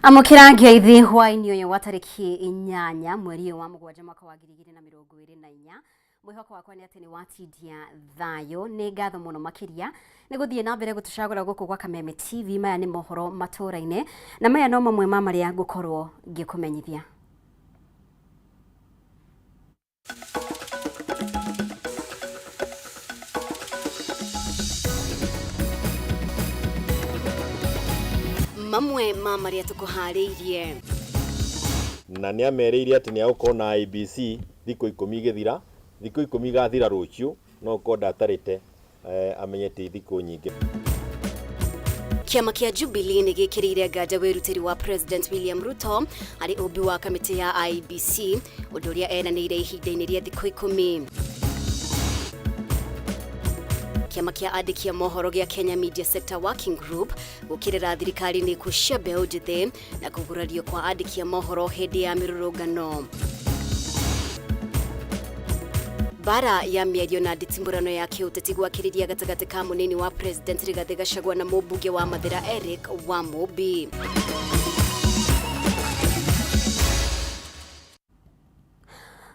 Amũkĩra ngeithi hwaĩ-inĩ ũyũ wa tarĩki 8 mweri ũyũ wa 7 mwaka wa 2024. Mwĩhoko wakwa nĩ atĩ nĩ watindia thayũ. Nĩ ngatho mũno makĩria nĩ gũthiĩ na mbere gũtũcagũra gũkũ gwa Kameme TV. Maya nĩ mohoro matũra-inĩ na maya no mamwe ma marĩa ngũkorwo ngĩkũmenyithia. Mamwe ma marĩa tũkũharĩirie. Na nĩ amerĩire atĩ nĩ agũkorwo na IEBC thikũ 10 igĩthira, thikũ 10 igathira rũciũ, no gũkorwo ndatarĩte amenye ti thikũ nyingĩ. Kĩama kĩa Jubilee nĩ gĩkĩrĩire nganja wĩrutĩri wa President William Ruto harĩ ũmbi wa kamĩtĩ ya IEBC, ũndũ ũrĩa eranĩire ihinda-inĩ rĩa thikũ 10. Kĩama kĩa andĩki a mohoro gĩa Kenya Media Sector Working Group gũkĩrĩra thirikari nĩ ikuũ cia mbeũ njĩthĩ na kũgurario kwa andĩki a mohoro hĩndĩ ya mĩrũrũngano. Mbara ya mĩario na nditimũrano ya kĩũteti gwakĩrĩria gatagatĩ ka mũnini wa President Rigathĩ Gachagua na mũmbunge wa Mathĩra Eric Wamũmbi.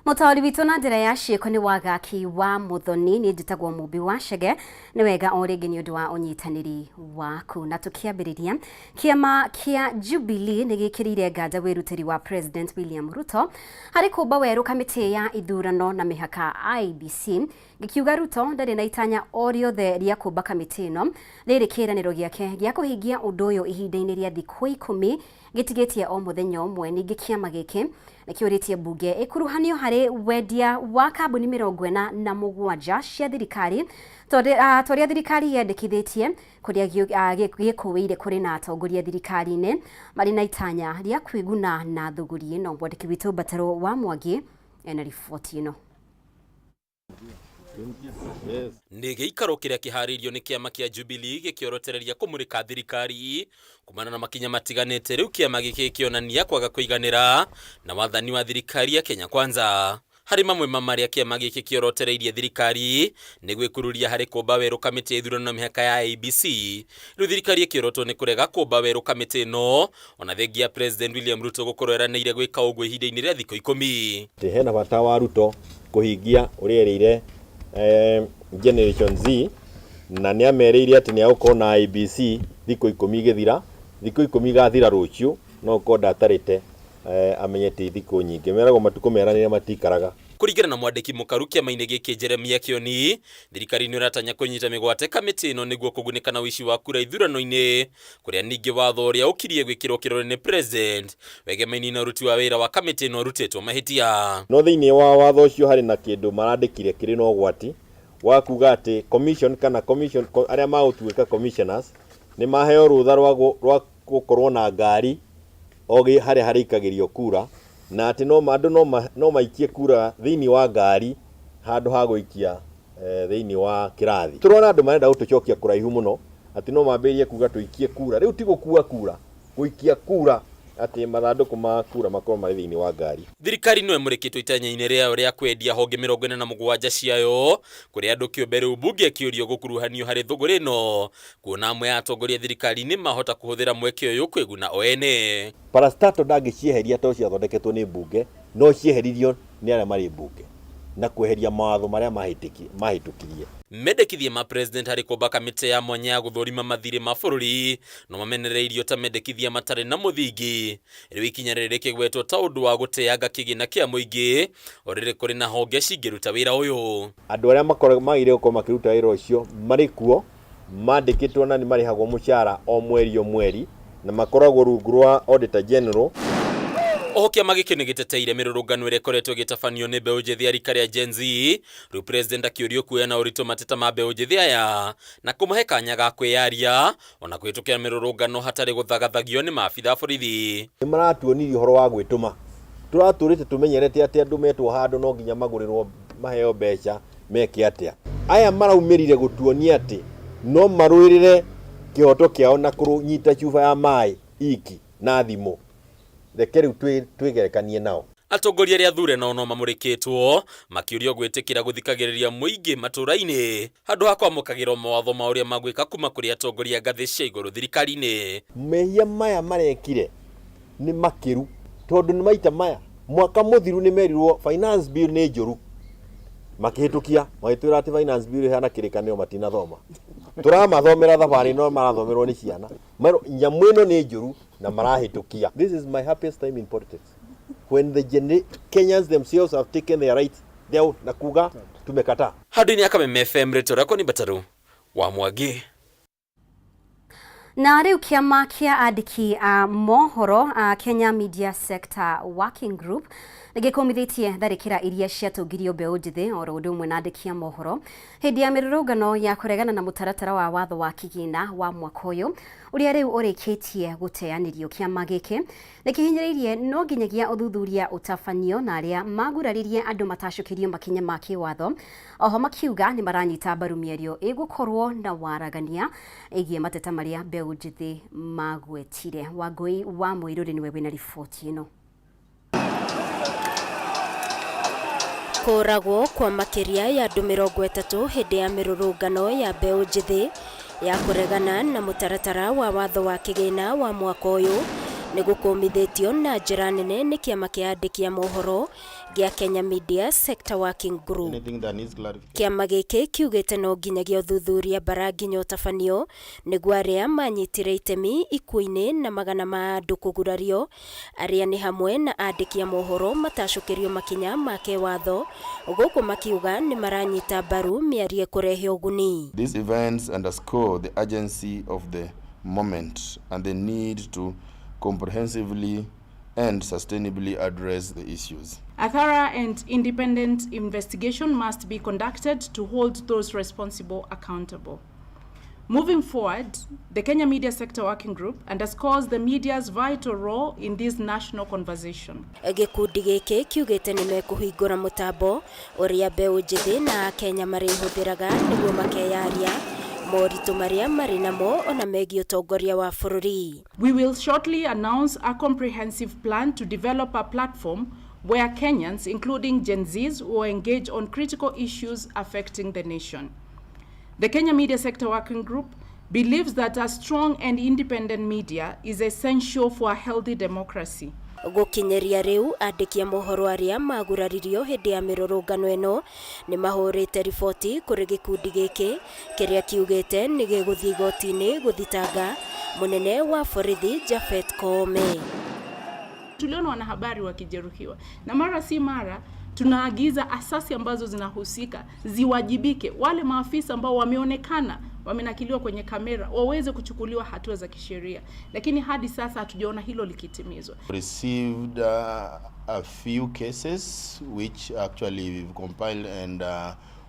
Mũtaũri witũ na njĩra ya ciĩko nĩ Wagaki wa Mũthoni, niĩ njĩtagwo Mũmbi wa Chege. Nĩ wega o rĩngĩ nĩ ũndũ wa ũnyitanĩri waku. Na tũkĩambĩrĩria, kĩama kĩa Jubilee nĩ gĩkĩrĩire nganja wĩrutĩri wa President William Ruto harĩ kũmba werũ kamĩtĩ ya ithurano na mĩhaka IEBC, gĩkiuga Ruto ndarĩ na itanya o rĩothe rĩa kũmba kamĩtĩ ĩno, rĩrĩ kĩĩranĩro gĩake gĩa kũhingia ũndũ ũyũ ihinda-inĩ rĩa thikũ 10 gĩtigĩtie o mũthenya ũmwe. Ningĩ kĩama gĩkĩ nĩ kĩũrĩtie mbunge ĩkuruhanio harĩ wendia wa kambuni 47 cia thirikari ta ũrĩa thirikari yendekithĩtie, kũrĩa gĩkũĩire kũrĩ na atongoria thirikari-inĩ marĩ na itanya rĩa kwĩguna na thũgũri ĩno. Mwandĩki witũ Mbataro wa Mwangi ena riboti ĩno. Nĩ gĩikaro kĩrĩa kĩharĩirio nĩ kĩama kĩa Jubilee gĩkĩorotereria kũmũrĩka thirikari kumana na makinya matiganĩte. Rĩu kĩama gĩkĩ gĩkĩonania kwaga kũiganĩra na wathani wa thirikari ya Kenya Kwanza. Harĩ mamwe ma marĩa kĩama gĩkĩ kĩorotereirie thirikari nĩ gwĩkururia harĩ kũmba werũ kamĩtĩ ya ithurano na mĩhaka ya IEBC. Rĩu thirikari ĩkĩorotwo nĩ kũrega kũmba werũ kamĩtĩ ĩno ona thengia ya President William Ruto gũkorwo eranĩire gwĩka ũguo ihinda-inĩ rĩa thikũ 10. Atĩ hena bata wa Ruto kũhingia ũrĩa erĩire Generation Z, na nĩ amerĩire atĩ nĩ agũkorwo na IEBC thikũ 10 igĩthira, thikũ 10 igathira rũciũ, no gũkorwo ndatarĩte amenye ti thikũ nyingĩ. Meragwo matukũ meranĩre matikaraga. Kũringana na mwandĩki mũkaru kĩama-inĩ gĩkĩ Jeremiah Kĩoni, thirikari nĩ ĩratanya kũnyita mĩgwate kamĩtĩ ĩno nĩguo kũgunĩka na ũici wa kura ithurano-inĩ, kũrĩa ningĩ watho ũrĩa ũkirie gwĩkĩrwo kĩrore nĩ President wegemainie na ũruti wa wĩra wa kamĩtĩ ĩno ũrutĩtwo mahĩtia. No thĩinĩ wa watho ũcio harĩ na kĩndũ marandĩkire kĩrĩ na ũgwati wa kuga atĩ commission kana commission arĩa magũtuĩka commissioners nĩ maheo rũtha rwa gũkorwo na ngari o harĩa harĩikagĩrio kura, na atĩ no andũ no maikie kura thĩinĩ wa ngari handũ ha gũikia thĩinĩ wa kĩrathi. Tũrona andũ marenda gũtũcokia kũraihu mũno atĩ no mambĩrĩrie kuga tũikie kura, rĩu ti gũkua kura, gũikia kura, atĩ mathandũkũ ma kura makorwo marĩ thĩinĩ wa ngari. Thirikari no ĩmũrĩkĩtwo itanya-inĩ rĩayo rĩa kwendia honge 47 ciayo kũrĩ andũ kĩũmbe, rĩu mbunge ĩkĩũrio gũkuruhanio harĩ thũgũrĩ ĩno, kuona amwe a atongoria thirikari-inĩ mahota kũhũthĩra mweke ũyũ kwĩguna o ene. Parastatal ndangĩcieheria tondũ ciathondeketwo nĩ mbunge, no cieheririo nĩ arĩa marĩ mbunge na kweheria mawatho marĩa mahĩtũkirie. Mendekithia ma President harĩ kũmba kamĩtĩ ya mwanya ya gũthũrima mathirĩ ma bũrũri no mamenereirio ta mendekithia matarĩ na mũthingi. Rĩu ikinya rĩrĩ rĩkĩgwetwo ta ũndũ wa gũteanga kĩgĩna kĩa mũingĩ o rĩrĩ kũrĩ na honge cingĩruta wĩra ũyũ. Andũ arĩa magĩrĩire gũkorwo makĩruta wĩra ũcio marĩ kuo, mandĩkĩtwo na nĩ marĩhagwo mũcara o mweri o mweri na makoragwo rungu rwa Auditor General. Oho kĩama gĩkĩ nĩ gĩteteire mĩrũrũngano ĩrĩa ĩkoretwo ĩgĩtabanio nĩ mbeũ njĩthĩ ya rika rĩa Gen Z. Rĩu President akĩũrio kuoya na ũritũ mateta ma mbeũ njĩthĩ aya na kũmahe kanya ga kwĩyaria ona kũhĩtũkĩra mĩrũrũngano hatarĩ gũthagathagio nĩ maabitha a borithi. Nĩ maratuonirie ũhoro wa gwĩtũma. Tũratũrĩte tũmenyerete atĩ andũ metwo handũ no nginya magũrĩrwo maheo mbeca meke atĩa. Aya maraumĩrire gũtuonia atĩ no marũĩrĩre kĩhoto kĩao na kũnyita cuba ya maĩ iki na thimũ. Reke rĩu twĩgerekanie nao. Atongoria arĩa athure nao no mamũrĩkĩtwo makĩũrio gwĩtĩkĩra gũthikagĩrĩria mũingĩ matũũra-inĩ handũ ha kwamũkagĩra mawatho ma ũrĩa magwĩka kuma kũrĩ atongoria ngathĩ cia igũrũ thirikari-inĩ. Mehia maya marekire Nĩ makĩru tondũ nĩ maita maya mwaka mũthiru nĩ merirwo finance bill nĩ njũru, makĩhĩtũkia magĩtwĩra atĩ finance bill ĩhana kĩrĩkanĩro, matinathoma. Tũramathomera thabarĩ no marathomerwo nĩ ciana. Merwo nyamũ ĩno nĩ njũru na marahĩtũkia. This is my happiest time in politics, when the Kenyans themselves have taken their rights their own na kuga tumekataa. Handũ-inĩ ya Kameme FM, rĩtwa rĩakwa nĩ Mbatarũ wa Mwangi. Na rĩu kĩama kĩa andĩki a mohoro a Kenya Media Sector Working Group nĩ gĩkũmithĩtie tharĩkĩra iria ciatũngirio mbeũ njĩthĩ oro ũndũ ũmwe na andĩki a mohoro hĩndĩ ya mĩrũrũngano ya kũregana na mũtaratara wa watho wa kĩgĩna wa mwaka ũyũ ũrĩa rĩu ũrĩkĩtie gũteanĩrio. Kĩama gĩkĩ nĩ kĩhinyĩrĩirie no nginyagia ũthuthuria ũtabanio na arĩa maguraririe andũ matacũkĩrio makinya ma kĩwatho. Oho makiuga nĩ maranyita mbaru mĩario ĩgũkorwo na waragania ĩgiĩ mateta marĩa mbeũ njĩthĩ magwetire. Wangũi wa Mũirũrĩ nĩwe wĩna riboti ĩno. Kũragwo kwa makĩria ya andũ 30 hĩndĩ ya mĩrũrũngano ya mbeũ njĩthĩ ya kũregana na mũtaratara wa watho wa kĩgĩna wa mwaka ũyũ nĩ gũkũmithĩtio na njĩra nene nĩ kĩama kĩa andĩki a mohoro gĩa Kenya Media Sector Working Group. Anything that needs clarification. Kĩama gĩkĩ kiugĩte no nginyagia ũthuthuria mbara nginya ũtabanio nĩguo arĩa manyitire itemi ikuũ-inĩ na magana ma andũ kũgurario, arĩa nĩ hamwe na andĩki a mohoro, matacũkĩrio makinya ma kĩwatho, gũkũ makiuga nĩ maranyita mbaru mĩario ĩkũrehe ũguni. These events underscore the urgency of the moment and the need to comprehensively and sustainably address the issues. A thorough and independent investigation must be conducted to hold those responsible accountable. Moving forward, the Kenya Media Sector Working Group underscores the media's vital role in this national conversation. Gĩkundi gĩkĩ kiugĩte nĩ mekũhingũra mũtambo ũrĩa mbeũ njĩthĩ na Akenya marĩhũthĩraga nĩguo makeyaria moritũ marĩa marĩ namo ona megiĩ ũtongoria wa bũrũri. We will shortly announce a comprehensive plan to develop a platform where Kenyans, including Gen Zs, will engage on critical issues affecting the nation. The Kenya Media Sector Working Group believes that a strong and independent media is essential for a healthy democracy. Gũkinyĩria rĩu, andĩki a mohoro arĩa maguraririo hĩndĩ ya mĩrũrũngano ĩno nĩ mahũrĩte riboti kũrĩ gĩkundi gĩkĩ, kĩrĩa kiugĩte nĩ gĩgũthiĩ igoti-inĩ gũthitanga mũnene wa borithi Japhet Koome. Tuliona wanahabari wakijeruhiwa na mara si mara tunaagiza asasi ambazo zinahusika ziwajibike. Wale maafisa ambao wameonekana wamenakiliwa kwenye kamera waweze kuchukuliwa hatua za kisheria, lakini hadi sasa hatujaona hilo likitimizwa. Received a few cases which actually we've compiled and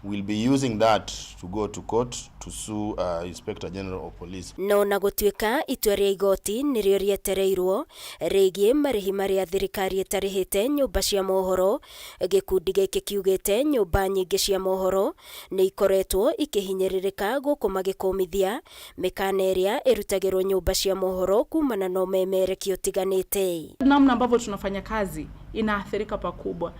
we'll be using that to go to court to sue Inspector General of Police. No na gũtuĩka itua rĩa igoti nĩrĩo rĩetereirwo rĩgiĩ marĩhi marĩa thirikari ĩtarĩhĩte nyũmba cia mohoro, gĩkundi gĩkĩ kiugĩte nyũmba nyingĩ cia mohoro nĩ ikoretwo ikĩhinyĩrĩrĩka, gũkũ magĩkũmithia mĩkana ĩrĩa ĩrutagĩrwo nyũmba cia mohoro kumana na ũmemerekia ũtiganĩte. Namna ambavyo tunafanya kazi inaathirika pakubwa.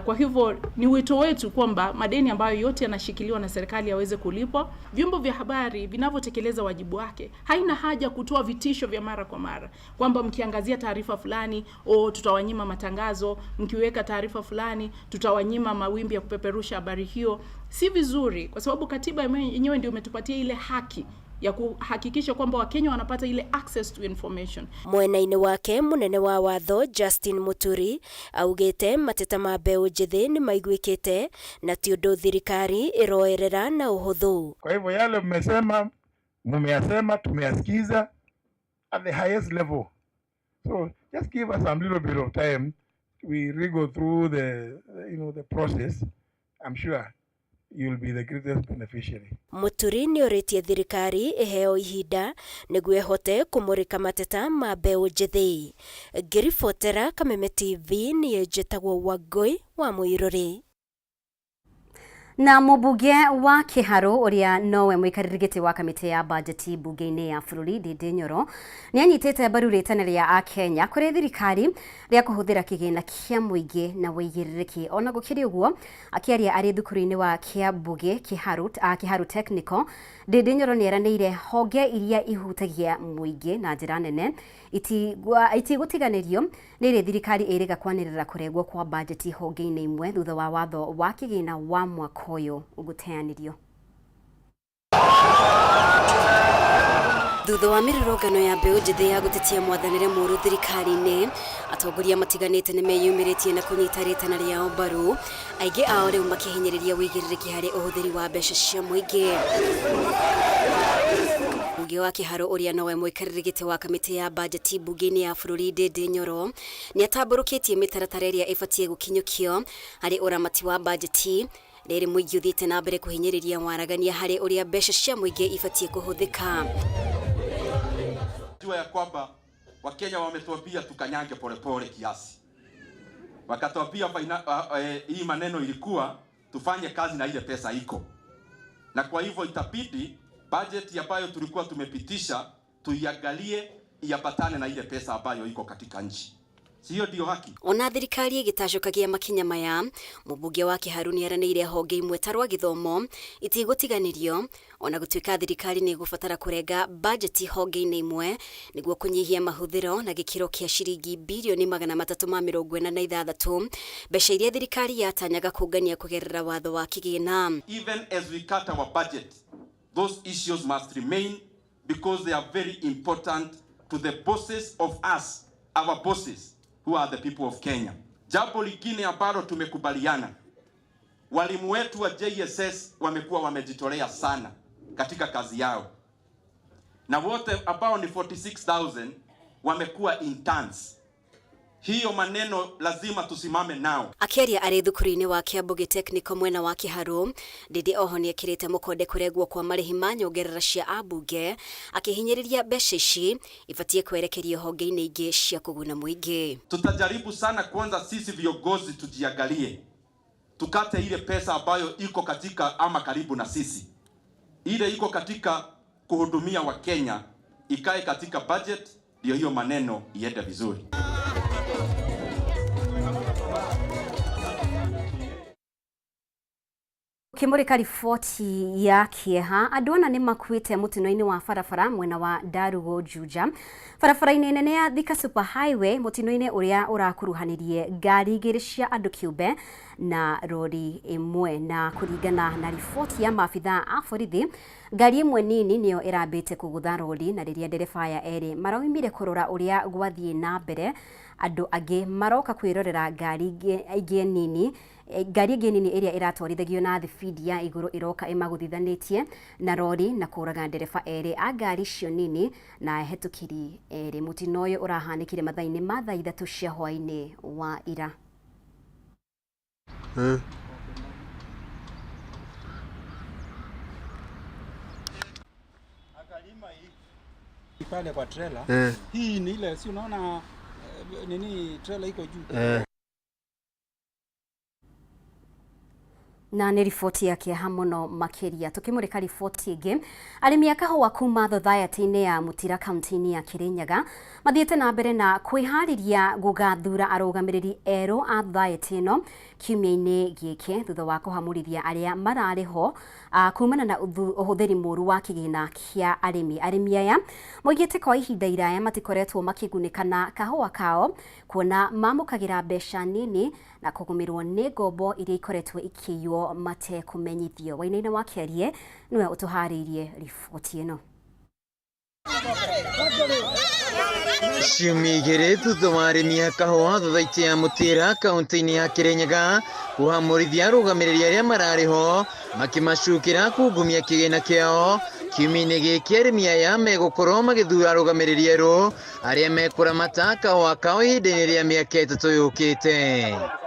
Kwa hivyo ni wito wetu kwamba madeni ambayo yote yanashikiliwa na serikali yaweze kulipwa. Vyombo vya habari vinavyotekeleza wajibu wake haina haja kutoa vitisho vya mara kwa mara kwamba mkiangazia taarifa fulani, o tutawanyima matangazo, mkiweka taarifa fulani tutawanyima mawimbi ya kupeperusha habari hiyo. Si vizuri, kwa sababu katiba yenyewe ndio imetupatia ile haki ya kuhakikisha kwamba Wakenya wanapata ile access to information. Mwena-inĩ wake, mũnene wa watho Justin Muturi augĩte mateta ma mbeũ njĩthĩ nĩ maiguĩkĩte na ti ũndũ thirikari ĩroerera na ũhũthũ. Kwa hivyo yale mmesema, mmeyasema, tumeyasikiza at the highest level. So just give us some little bit of time. We re-go through the, you know, the process. I'm sure you'll be the greatest beneficiary. Muturi nĩ orĩtie thirikari ĩheo ihinda nĩguo ĩhote kũmũrĩka mateta ma mbeũ njĩthĩ. Ngĩribotera Kameme TV, niĩ njĩtagwo Wangũi wa Mũirũrĩ. Na mũmbunge wa Kĩharũ ũrĩa nowe mũikarĩri gĩtĩ wa kamĩtĩ ya bajeti mbunge-inĩ ya bũrũri Ndindi Nyoro nĩ anyitĩte mbaru rĩtana rĩa Akenya kũrĩ thirikari rĩa kũhũthĩra kĩgĩna kĩa mũingĩ na wĩigĩrĩrĩki. Ona gũkĩrĩ ũguo, akĩaria arĩ thukuru-inĩ wa Kĩambuge Kĩharũ, Kĩharũ Technical, Ndindi Nyoro nĩ eranĩire honge iria ihutagia mũingĩ na njĩra nene itigũtiganĩrio nĩ rĩ thirikari ĩrĩga kwanĩrĩra kũregwo kwa bajeti honge-inĩ imwe thutha wa watho wa kĩgĩna wa mwaka ũyũ gũteanĩrio. Thutha wa mĩrũrũngano ya mbeũ njĩthĩ ya gũtetia mwathanĩre mũũru thirikari-inĩ, atongoria matiganĩte nĩ meyumĩrĩtie na kũnyita rĩtana rĩao mbaru, aingĩ ao rĩu makĩhinyĩrĩria wĩigĩrĩrĩki harĩ ũhũthĩri wa mbeca cia mũingĩ. Mbunge wa Kĩharũ ũrĩa nowe mũikarĩri gĩtĩ wa kamĩtĩ ya bajeti mbunge-inĩ ya bũrũri Ndindi Nyoro nĩ atambũrũkĩtie mĩtaratara ĩrĩa ĩbatiĩ gũkinyũkio harĩ ũramati wa bajeti. Rĩrĩ mũingĩ ũthiĩte na mbere kũhinyĩrĩria waragania harĩ ũrĩa mbeca cia mũingĩ ibatiĩ kũhũthĩka. Jua ya kwamba Wakenya wametuambia tukanyange polepole kiasi, wakatuambia hii maneno ilikuwa tufanye kazi na ile pesa iko, na kwa hivyo itabidi budget ambayo tulikuwa tumepitisha tuiangalie iambatane na ile pesa ambayo iko katika nchi. Sio ndio haki? Ona thirikari ĩgĩtacũkagia makinya maya, mũmbunge wa Kĩharũ nĩ eranĩire honge imwe ta rwa gĩthomo itigũtiganĩrio, ona gũtuĩka thirikari nĩ ĩgũbatara kũrenga bajeti honge-inĩ imwe nĩguo kũnyihia mahũthĩro na gĩkĩro kĩa ciringi birioni 346, mbeca iria thirikari yatanyaga kũngania kũgerera watho wa kĩgĩna. Even as we cut our budget, those issues must remain because they are very important to the bosses of us, our bosses, who are the people of Kenya. Jambo lingine ambalo tumekubaliana, walimu wetu wa JSS wamekuwa wamejitolea sana katika kazi yao, na wote ambao ni 46,000 wamekuwa interns. Hiyo maneno lazima tusimame nao. Akĩaria arĩ thukuru-inĩ wa Kiambuge Technical mwena wa Kĩharũ, Ndindi oho nĩ ekĩrĩte mũkonde kũregwo kwa marĩhi ma nyongerera cia ambunge, akĩhinyĩrĩria mbeca ici ibatiĩ kwerekerio honge-inĩ ingĩ cia kũguna mũingĩ. Tutajaribu sana kwanza sisi viongozi tujiangalie, tukate ile pesa ambayo iko katika ama karibu na sisi, ile iko katika kuhudumia Wakenya ikae katika budget, ndio hiyo maneno iende vizuri. Ukimurika riboti ya kieha, andũ ana nĩ makuĩte mũtino-inĩ wa barabara mwena wa Ndarugo Juja, barabara-inĩ nene ya Thika Super Highway, mũtino-inĩ ũrĩa ũrakuruhanirie ngari igĩrĩ cia andũ kĩũmbe na rori ĩmwe. Na kũringana na riboti ya maabithaa a borithi, ngari ĩmwe nini nĩyo ĩrambĩte kũgũtha rori, na rĩrĩa ndereba aya erĩ maraumire kũrora ũrĩa gwathiĩ na mbere, andũ angĩ maroka kwĩrorera ngari ingĩ nini ngari ĩngĩ nini ĩrĩa ĩratwarithagio na thibindi ya igũrũ ĩroka ĩmagũthithanĩtie na rori na kũraga ndereba erĩ a ngari icio nini na ahetũkĩri erĩ. Mũtino ũyũ ũrahanĩkire mathaa-inĩ ma thaa 3 cia hwaĩ-inĩ wa ira. Pale kwa trailer hii ni ile, si unaona nini trailer iko juu. Na nĩ riboti ya kĩeha mũno makĩria. Tũkĩmũrĩka riboti ĩngĩ, arĩmi a kahũa kuma thothaitĩ-inĩ ya Mũtira kaunti-inĩ ya Kĩrĩnyaga mathiĩte na mbere na kwĩharĩria gũgathura arũgamĩrĩri erũ a thothaitĩ ĩno kiumia-inĩ gĩkĩ thutha wa kũhamũrithia arĩa mararĩ ho kumana na ũhũthĩri mũũru wa kĩgĩna kĩa arĩmi. Arĩmi aya moigĩte kwa ihinda iraya matikoretwo makĩgunĩka na kahũa kao, kuona mamũkagĩra mbeca nini na kũgũmĩrwo nĩ ngombo iria ikoretwo ikĩiywo matekũmenyithio. Wainaina wa Kĩarie nĩwe ũtũharĩirie riboti ĩno. Ciumia igĩrĩ thutha wa arĩmi a kahũa thothaitĩ ya Mũtĩra kaunti-inĩ ya Kĩrĩnyaga kũhamũrithia arũgamĩrĩri arĩa mararĩ ho makĩmacukĩra kungumia kĩgĩna kĩao, kiumia-inĩ gĩkĩ arĩmi aya megũkorwo magĩthura arũgamĩrĩri erũ arĩa mekũramata kahũa kao ihinda-inĩ rĩa mĩaka 3 yũkĩte.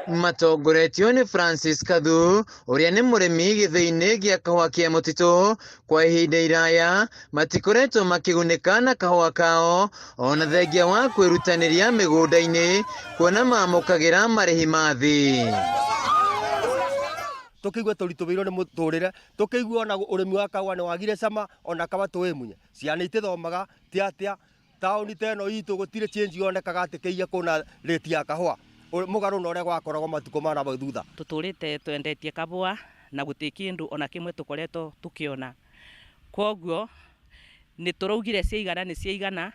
Matongoretio nĩ Francis Kathu ũrĩa nĩ mũrĩmi gĩthĩi-inĩ gĩa kahũa kĩa mũtitũ, kwa ihinda iraya matikoretwo makĩgunĩka na kahũa kao ona thengia wa kwĩrutanĩria mĩgũnda-inĩ kuona mamũkagĩra marĩhi ma thĩ. Tũkĩigua tũritũhĩirwo nĩ mũtũrĩre, tũkĩigua ona ũrĩmi wa kahũa nĩ wagire cama, ona kaba tũĩmunye. Ciana itithomaga, ti atĩa, taũni ta ĩno itũ gũtirĩ change yonekaga atĩ kĩiya kũna rate ya kahũa, mũgarũ na ũrĩa gwakoragwo matukũ ma nahau thutha. Tũtũrĩte twendetie kabũa na gũtĩ kĩndũ ona kĩmwe tũkoretwo tũkĩona. Kwoguo nĩ tũraugire ciaigana nĩ ciaigana,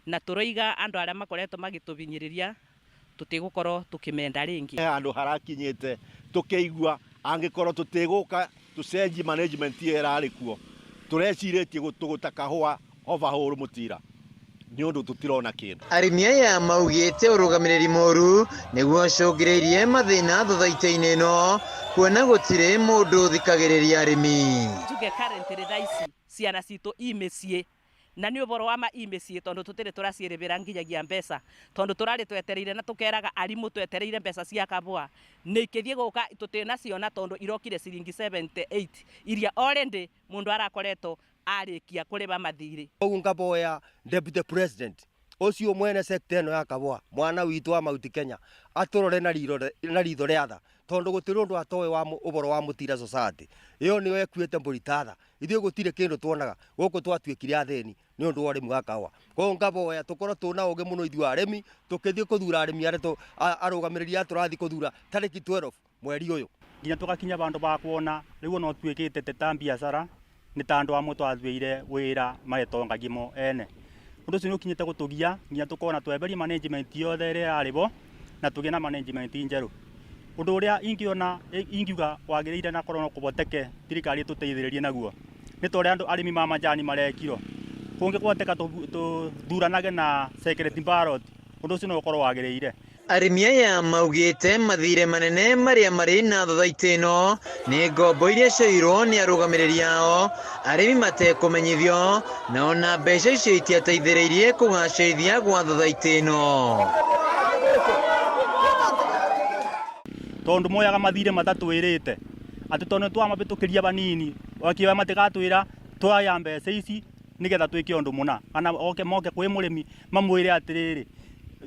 na tũroiga andũ arĩa makoretwo magĩtũbinyĩrĩria tũtigũkorwo tũkĩmenda rĩngĩ. He handũ harakinyĩte tũkĩigua angĩkorwo tũtigũka tũcenjie management ĩyo ĩrarĩ kuo, tũrecirĩtie gũtũgũta kahũa overhaul mũtira nĩ ũndũ tũtirona kĩndũ. Arĩmi aya maugĩte ũrũgamĩrĩri mũru nĩguo ũcũngĩrĩirie mathĩna thothaitĩ-inĩ ĩno kuona gũtirĩ mũndũ ũthikagĩrĩria arĩmi. Njuge currently thaa ici ciana citũ i mĩciĩ, na nĩ ũboro wa ma i mĩciĩ tondũ tũtirĩ tũraciĩrĩbĩra nginyagia mbeca, tondũ tũrarĩ twetereire na tũkeraga arimũ twetereire mbeca cia kabũa nĩ ikĩthiĩ gũka tũtinaciona tondũ irokire ciringi 78 iria already mũndũ arakoretwo arĩkia kũrĩba mathirĩ. Koguo ngaboya Deputy President ũcio mwene sector ĩno ya kabũa, mwana witũ wa Mount Kenya, atũrore na ritho rĩa tha, tondũ gũtirĩ ũndũ atoĩ wa ũboro wa Mũtira Society. Ĩyo nĩyo ĩkuĩte mbũri ta tha. Ithuĩ gũtirĩ kĩndũ tuonaga gũkũ, twatuĩkire athĩni nĩ ũndũ wa ũrĩmi wa kahũa. Koguo ngaboya tũkorwo twĩna ũgĩ mũno ithuĩ arĩmi, tũkĩthiĩ kũthura arĩmi arĩa arũgamĩrĩri aya tũrathiĩ kũthura tarĩki 12 mweri ũyũ. Nginya tũgakinya vandũ ba kuona rĩu ona ũtuĩkĩte ta biacara nĩ ta andũ amwe twathuire wĩra maretongagia mo ene. Ũndũ ũcio nĩ ũkinyĩte gũtũgia nginya tũkona tweberie management yothe ĩrĩa yarĩ bo na tũgĩe na management njerũ. Ũndũ ũrĩa ingĩona ingiuga wagĩrĩire na korwo no kũhoteke thirikari ĩtũteithĩrĩrie naguo nĩ ta ũrĩa andũ arĩmi ma majani marekirwo. Kũngĩkũhoteka tũthuranage na secret ballot, ũndũ ũcio no ũkorwo wagĩrĩire. Arĩmi aya maugĩte mathirĩ manene marĩa marĩ na thothaitĩ ĩno nĩ ngombo iria cioirwo nĩ arũgamĩrĩri ao, arĩmi matekũmenyithio, na ona mbeca icio itiateithĩrĩirie kũgacĩrithia gwa thothaitĩ ĩno. Tondũ moyaga mathirĩ matatwĩrĩte atĩ tondũ nĩtwamabĩtũkĩria vanini wakiuga matigatwĩra twaya mbeca ici nĩgetha twĩke ũndũ mũna, kana oke moke kwĩ mũrĩmi mamwĩre atĩrĩrĩ,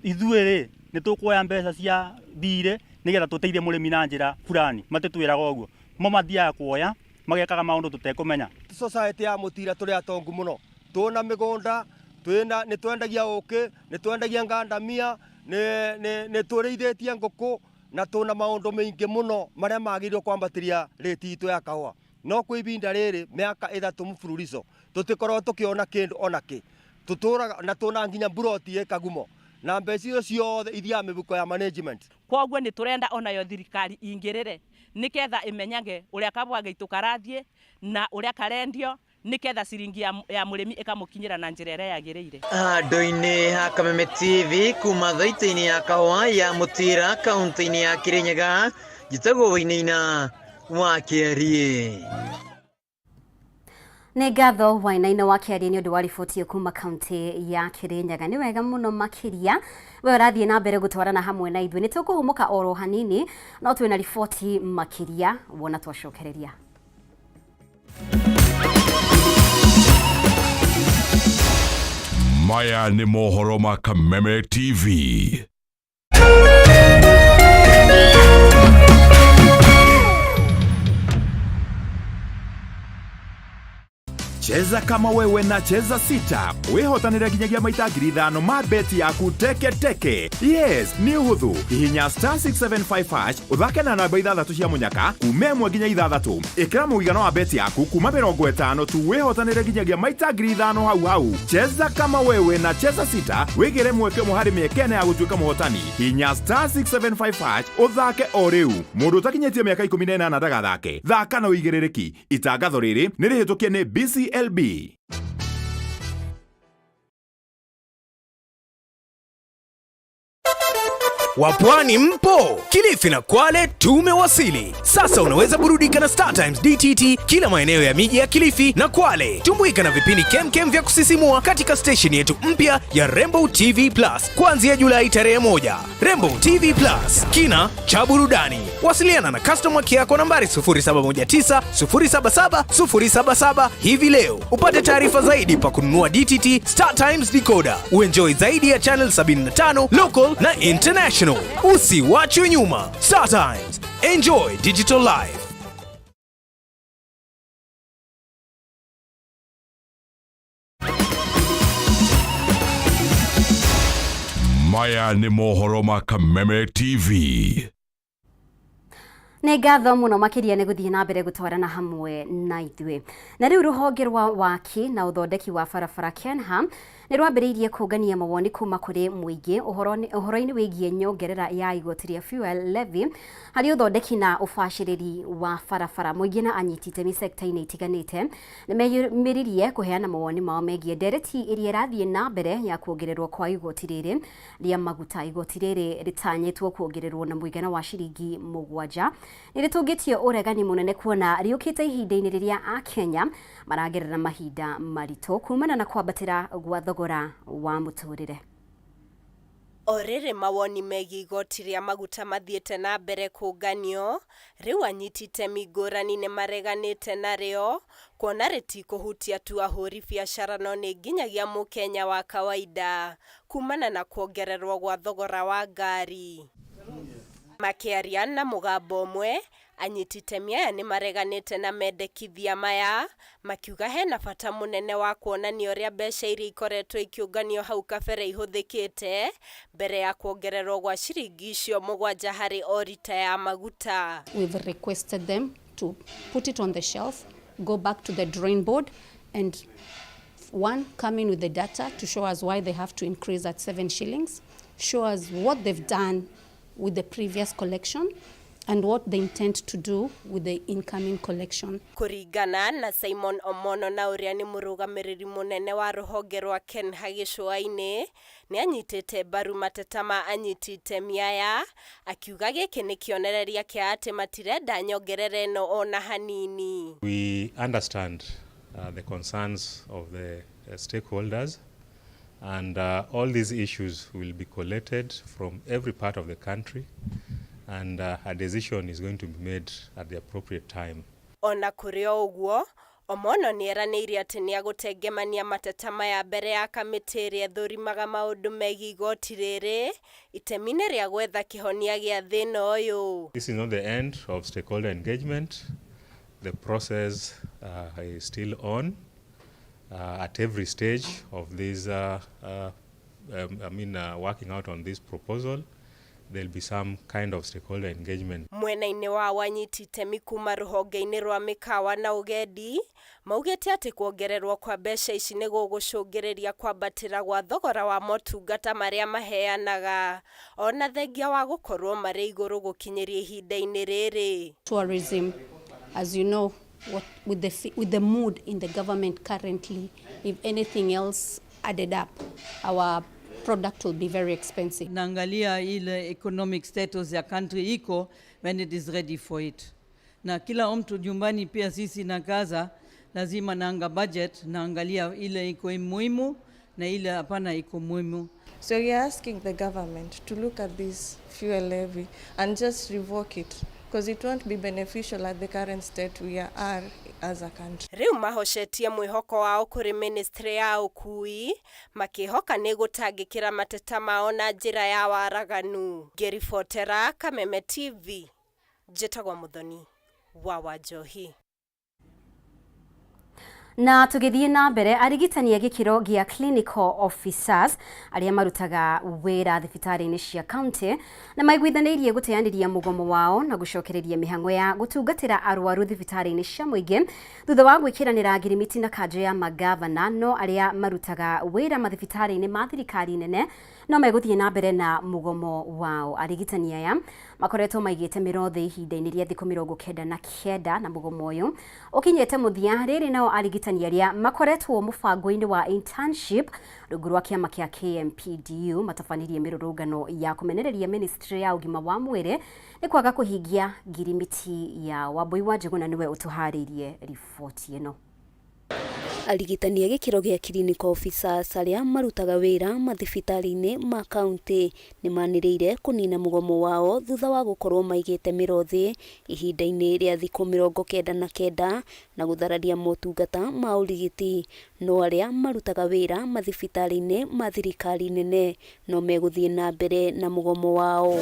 ithuĩ rĩ nĩtũkuoya mbeca cia thirĩ nĩgetha tũteithie mũrĩmi na njĩra fulani. Matitwĩraga ũguo, mo mathiaga kuoya magekaga maũndũ tũtekũmenya. Society ya Mũtira tũrĩ atongu mũno, twĩna mĩgũnda, twĩna nĩ twendagia ũkĩ, nĩ twendagia ngandamia, nĩ tũrĩithĩtie ngũkũ, na twĩna maũndũ maingĩ mũno marĩa magĩrĩirwo kwambatĩria rĩti itũ ya kahũa. No kwĩ ibinda rĩrĩ mĩaka 3 mfululizo tũtikoragwo tũkĩona kĩndũ ona kĩ, tũtũraga na tũna nginya mburoti ĩ Kagumo, na mbeca icio ciothe ithiaga mĩhuko ya management. Kwoguo nĩ tũrenda onayo thirikari ingĩrĩre nĩketha ĩmenyage ũrĩa kabũa gaitũ karathiĩ na ũrĩa karendio, nĩketha ciringi ya mũrĩmi ĩkamũkinyĩra na njĩra ĩrĩa yagĩrĩire. Handũ-inĩ ha Kameme TV kuma thaitĩ-inĩ ya kahũa ya Mũtira kaunti-inĩ ya Kirinyaga, njĩtagwo Wainaina wa Kĩariĩ. Nĩ ngatho Wainaina wa Kĩariĩ nĩ ũndũ wa riboti ĩyo kuma kaunti ya Kirinyaga. Nĩ wega mũno makĩria we ũrathiĩ na mbere gũtwarana hamwe na ithuĩ. Nĩ tũkũhũmũka oro hanini, no twĩna riboti makĩria wona twacokereria. Maya nĩ mohoro ma Kameme TV. Cheza kama wewe na Cheza 6 wihotanire nginyagia maita 5,000 ma beti yaku teke teke. Yes, nĩ ũhũthũ. Hihinya star 675 hash ũthake na namba 6 cia mũnyaka kuma 1 nginya 6. Ĩkĩra mũigana wa beti yaku kuma 50 tu wihotanire nginyagia maita 5,000 hau hau. Cheza kama wewe na Cheza 6 wĩgĩre mweke ũmwe harĩ mĩeke ĩna ya gũtuĩka mũhotani. Hihinya star 675 hash ũthake o rĩu. Mũndũ ũtakinyĩtie mĩaka 18 ndagathake. Thaka na ũigĩrĩrĩki. Itangatho rĩrĩ nĩ rĩhĩtũkie nĩ BCLB. Wapwani mpo? Kilifi na Kwale tumewasili. Sasa unaweza burudika na Star Times DTT kila maeneo ya miji ya Kilifi na Kwale. Tumbuika na vipindi kemkem vya kusisimua katika station yetu mpya ya Rainbow TV Plus kuanzia Julai tarehe 1. Rainbow TV Plus, kina cha burudani. Wasiliana na customer care kwa nambari 0719 077 077 hivi leo upate taarifa zaidi pa kununua DTT Star Times decoder. Uenjoy zaidi ya channel 75 local na international. Usiwachwe nyuma. Star Times, enjoy digital life. Maya nĩ mohoro ma Kameme TV. Nĩ ngatho mũno makĩria nĩ gũthiĩ na mbere gũtwarana hamwe na ithuĩ. Na rĩu rũhonge rwa waki na ũthondeki wa barabara KENHA nĩ rwambĩrĩirie kũngania mawoni kuma kũrĩ mũingĩ ũhoro-inĩ wĩgiĩ nyongerera ya igoti rĩa fuel levy harĩ ũthondeki na ũbacĩrĩri wa barabara. Mũingĩ na anyiti itemi sekta-inĩ itiganĩte nĩ meyumĩririe kũheana mawoni mao megiĩ ndereti ĩrĩa ĩrathiĩ na mbere ya kuongererwo kwa igoti rĩrĩ rĩa maguta. Igoti rĩrĩ rĩtanyĩtwo kuongererwo na mũigana wa ciringi 7 nĩ rĩtũngĩtie ũregani mũnene kuona rĩũkĩte ihinda-inĩ rĩrĩa Akenya maragerera mahinda maritũ kumana na kwambatĩra gwa thogora wa mũtũrĩre. O rĩrĩ mawoni megiĩ igoti rĩa maguta mathiĩte na mbere kũnganio, rĩu anyiti itemi ngũrani nĩ mareganĩte narĩo, kuona rĩtikũhutia tu ahũri biacara no nĩ nginyagia mũkenya wa kawaida kumana na kuongererwo gwa thogora wa ngari. Makĩaria na mũgambo ũmwe, anyiti itemi aya nĩ mareganĩte na mendekithia maya, makiuga hena bata mũnene wa kuonania ũrĩa mbeca iria ikoretwo ikĩũnganio hau kabere ihũthĩkĩte mbere ya kuongererwo gwa ciringi icio 7 harĩ o rita ya maguta. We've requested them to put it on the shelf, go back to the drawing board and one, come in with the data to show us why they have to increase at 7 shillings, show us what they've done with the previous collection and what they intend to do with the incoming collection. Kũringana na Simon Omono na ũrĩa nĩ mũrũgamĩrĩri mũnene wa rũhonge rwa KENHA gĩcũa-inĩ, nĩ anyitĩte mbaru mateta ma anyiti itemi aya, akiuga gĩkĩ nĩ kĩonereria kĩa atĩ matirenda nyongerera ĩno ona hanini. We understand the concerns of the stakeholders, and all these issues will be collated from every part of the country, and a decision is going to be made at the appropriate time. Ona kũrĩ o ũguo, Omono nĩ eranĩire atĩ nĩ agũtengemania mateta maya mbere ya kamĩtĩ ĩrĩa ĩthũrimaga maũndũ megiĩ igoti rĩrĩ itemi-inĩ rĩa gwetha kĩhonia gĩa thĩna ũyũ. This is not the end of stakeholder engagement. The process is still on at every stage of this, working out on this proposal. There'll be some kind of stakeholder engagement. Mwena-inĩ wa wanyiti itemi kuma rũhonge-inĩ rwa mĩkawa na ũgendi maugĩte atĩ kuongererwo kwa mbeca ici nĩ gũgũcũngĩrĩria kwambatĩra gwa thogora wa motungata marĩa maheanaga ona thengia wa gũkorwo marĩ igũrũ gũkinyĩria ihinda-inĩ rĩrĩ. Tourism, as you know, with the mood in the government currently, if anything else added up, our product will be very expensive. Naangalia ile economic status ya country iko when it is ready for it. Na kila mtu nyumbani pia sisi na kaza lazima naanga budget, naangalia ile iko muhimu na ile hapana iko muhimu. So we are asking the government to look at this fuel levy and just revoke it, because it won't be beneficial at the current state we are as a country. Rĩu mahocetie mwĩhoko wao kũrĩ ministry ya ũkui makĩhoka nĩ gũtangĩkĩra mateta mao na njĩra ya waraganu. Ngĩribotera Kameme TV, njĩtagwo Muthoni wa Wanjohi. Na tũgĩthiĩ na mbere, arigitani a gĩkĩro gĩa clinical officers arĩa marutaga wĩra thibitarĩ-inĩ cia county na maiguithanĩirie gũteanĩria mũgomo wao na gũcokereria mĩhang'o ya gũtungatĩra arwaru thibitarĩ-inĩ cia mũingĩ thutha wa gwĩkĩranĩra ngirimiti na kanjũ ya magavana. No arĩa marutaga wĩra mathibitarĩ-inĩ ma thirikari nene no megũthiĩ na mbere na mũgomo wao. Arigitani aya makoretwo maigĩte mĩro thĩ ihinda-inĩ rĩa thikũ 99 na mũgomo ũyũ ũkinyĩte mũthia. Rĩrĩ nao arigitani arĩa makoretwo mũbango-inĩ wa internship rungu rwa kĩama kĩa KMPDU matabanirie mĩrũrũngano ya kũmenereria ministry ya ũgima wa mwĩrĩ nĩ kwaga kũhingia ngirimiti ya Wambui wa Njũgũna. Nĩwe ũtũharĩirie riboti ĩno. Arigitani a gĩkĩro gĩa clinical officers arĩa marutaga wĩra mathibitarĩ-inĩ ma kaunti nĩ manĩrĩire kũnina mũgomo wao thutha wa gũkorwo maigĩte mĩro thĩ ihinda-inĩ rĩa thikũ 99 na gũthararia motungata ma ũrigiti. No arĩa marutaga wĩra mathibitarĩ-inĩ ma thirikari nene no megũthiĩ na mbere na mũgomo wao.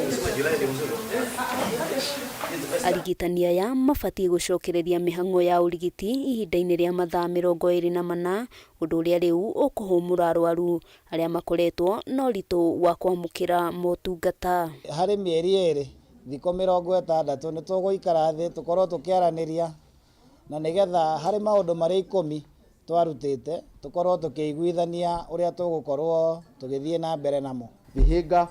Arigitani aya mabatiĩ gũcokereria mĩhang'o ya ũrigiti ihinda-inĩ rĩa mathaa 24, ũndũ ũrĩa rĩu ũkũhũmũra arwaru arĩa makoretwo na ũritũ wa kwamũkĩra motungata. Harĩ mĩeri 2 thikũ 60 nĩ tũgũikara thĩ tũkorwo tũkĩaranĩria na nĩgetha harĩ maũndũ marĩa 10 twarutĩte tũkorwo tũkĩiguithania ũrĩa tũgũkorwo tũgĩthiĩ na mbere namo. Vihiga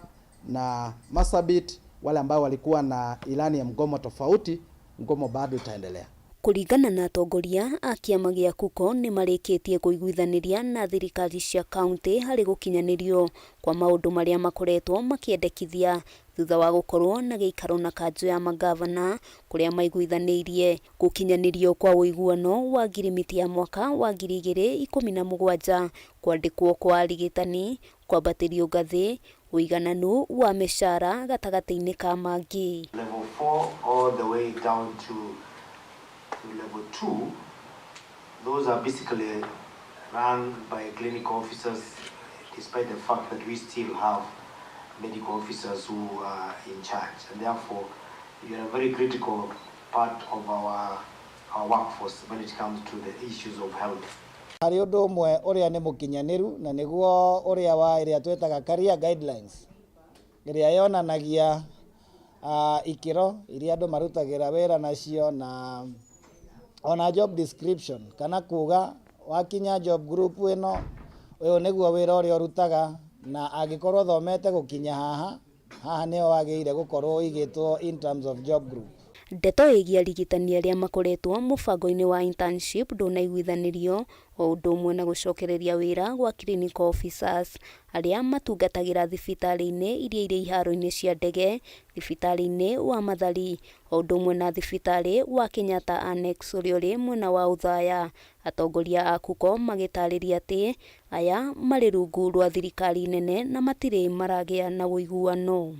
na Marsabit, wale ambao walikuwa na ilani ya mgomo tofauti, mgomo bado itaendelea. Kũringana na atongoria a kĩama gĩa KUCO nĩ marĩkĩtie kũiguithanĩria na thirikari cia kaunti harĩ gũkinyanĩrio kwa maũndũ marĩa makoretwo makĩendekithia thutha wa gũkorwo na gĩikaro na kanjũ ya mangavana kũrĩa maiguithanĩirie gũkinyanĩrio kwa ũiguano wa ngirimiti ya mwaka wa 2017, kwandĩkwo kwa arigitani, kwambatĩrio ngathĩ, ũigananu wa mĩcara gatagatĩ-inĩ ka mangĩ. Level 4 all the way down to level 2, those are basically run by clinical officers, despite the fact that we still have medical officers who are in charge, and therefore you're a very critical part of our workforce when it comes to the issues of health. Harĩ ũndũ ũmwe ũrĩa nĩ mũkinyanĩru na nĩguo ũrĩa wa ĩrĩa twĩtaga career guidelines, ĩrĩa yonanagia ikĩro iria andũ marutagĩra wĩra nacio na ona job description, kana kuga wakinya job group ĩno ũyũ nĩguo wĩra ũrĩa ũrutaga, na angĩkorwo thomete gũkinya haha haha nĩho wagĩrĩire gũkorwo ũigĩtwo in terms of job group. Ndeto ĩgiĩ arigitani arĩa makoretwo mũbango-inĩ wa internship ndũnaiguithanĩrio, o ũndũ ũmwe na gũcokereria wĩra gwa clinical officers arĩa matungatagĩra thibitarĩ-inĩ iria irĩ iharo-inĩ cia ndege, thibitarĩ-inĩ wa Mathari, o ũndũ ũmwe na thibitarĩ wa Kenyatta Annex ũrĩa ũrĩ mwena wa Othaya. Atongoria a KUCO magĩtarĩria atĩ aya marĩ rungu rwa thirikari nene na matirĩ maragĩa na ũiguano.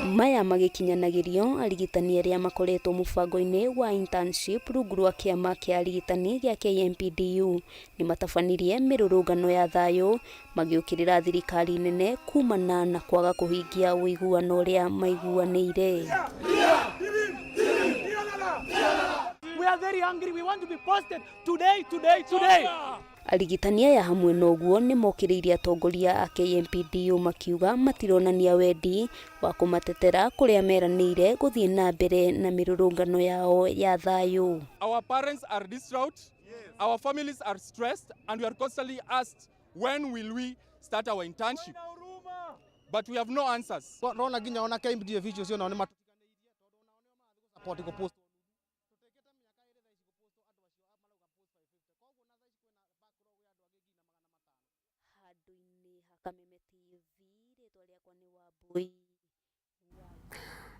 Maya magĩkinyanagĩrio arigitani arĩa makoretwo mũbango-inĩ wa internship rungu rwa kĩama kĩa arigitani gĩa KMPDU nĩ matabanirie mĩrũrũngano ya thayũ magĩũkĩrĩra thirikari nene kumana na kwaga kũhingia ũiguano ũrĩa maiguanĩire. We are very angry. We want to be posted today, today, today. Arigitani aya hamwe na ũguo nĩ mokĩrĩire atongoria a KMPDU makiuga matironania wendi wa kũmatetera kũrĩa meranĩire gũthiĩ na mbere na mĩrũrũngano yao ya thayũ. Our parents are distraught, our families are stressed, and we are constantly asked when will we start our internship? But we have no answers. Rona nginya ona KMPDU officials cio nao nĩ support go post.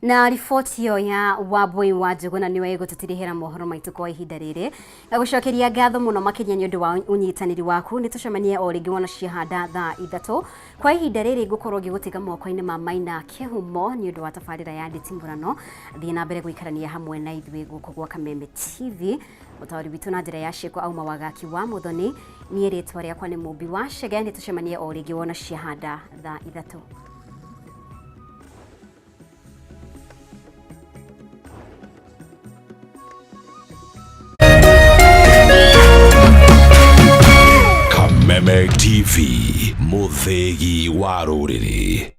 Na riboti ĩyo ya Wambui wa Njuguna nĩwe ĩgũtũtirihĩra mohoro maitũ kwa ihinda rĩrĩ. Gũcokeria ngatho mũno makĩria nĩ ũndũ wa ũnyitanĩri waku. Nĩ tũcemanie o rĩngĩ wona ciahanda thaa 3. Kwa ihinda rĩrĩ ngũkorwo ngĩgũtiga moko-inĩ ma Maina Kĩhumo nĩ ũndũ wa tabarĩra ya Nditimũrano. Thiĩ na mbere gũikarania hamwe na ithuĩ gũkũ gwa Kameme TV. Mũtaũri witũ na njĩra ya ciĩko auma Wagaki wa Mũthoni. Niĩ rĩtwa rĩakwa nĩ Mũmbi wa Chege. Nĩ tũcemanie o rĩngĩ wona ciahanda thaa 3. Kameme TV, mũthĩgi wa rũrĩrĩ.